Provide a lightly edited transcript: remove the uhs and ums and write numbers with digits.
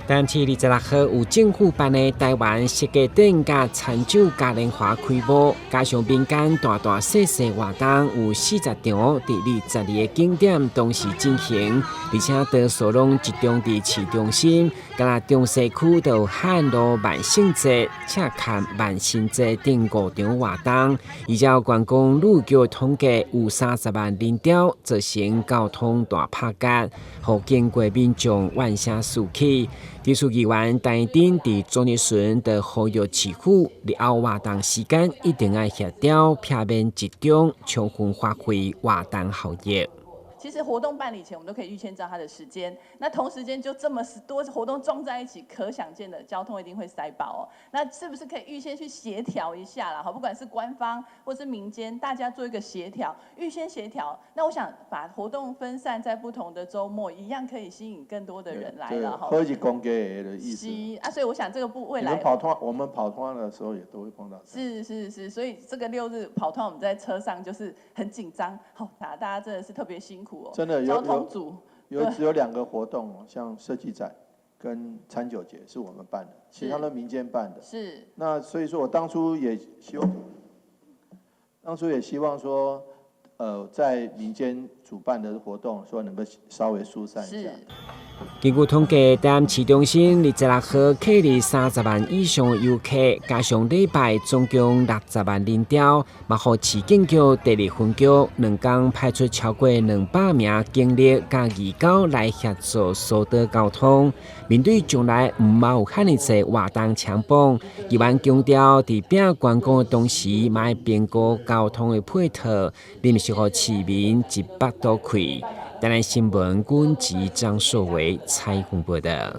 台南市26號有政府辦的台灣設計展佮餐酒嘉年華開幕，加上民間大大細細活動有40場，佇22個景點同時進行，而且多數攏集中佇市中心，敢若中西區就有漢路萬聖節、赤崁萬神節等五場活動。依照觀光旅局統計，有30萬人潮，造成交通大拍結，予經過民眾怨聲四起。技術議員陳丁佇昨日時就呼籲市府，日後活動時間一定愛協調，避免集中，充分發揮活動效益。其實活動辦理前，我們都可以預先知道它的時間。那同時間就這麼多活動撞在一起，可想見的交通一定會塞爆哦。那是不是可以預先去協調一下啦？好，不管是官方或是民間，大家做一個協調，預先協調。那我想把活動分散在不同的週末，一樣可以吸引更多的人來了。哈，科技公給的意思。是啊，所以我想這個不未來。跑團，我們跑團的時候也都會碰到。是是是，所以這個六日跑團，我們在車上就是很緊張，好，大家真的是特別辛苦。真的交通組有只有兩個活動，像設計展跟餐酒節是我們辦的，其他都民間辦的。那所以說我當初也希望說，在民間主辦的活動，說能夠稍微疏散一下。根據統計，台南市中心26號客入30萬以上的遊客，加上禮拜總共60萬人潮，嘛予市警局第二分局兩工派出超過200名警力佮義工來協助疏導交通。面對將來毋通有遐爾濟活動搶榜，議員強調，佇拼觀光的同時，嘛愛評估交通的配套，毋是予市民一腹肚氣。台南新聞軍籍張碩偉採訪報道。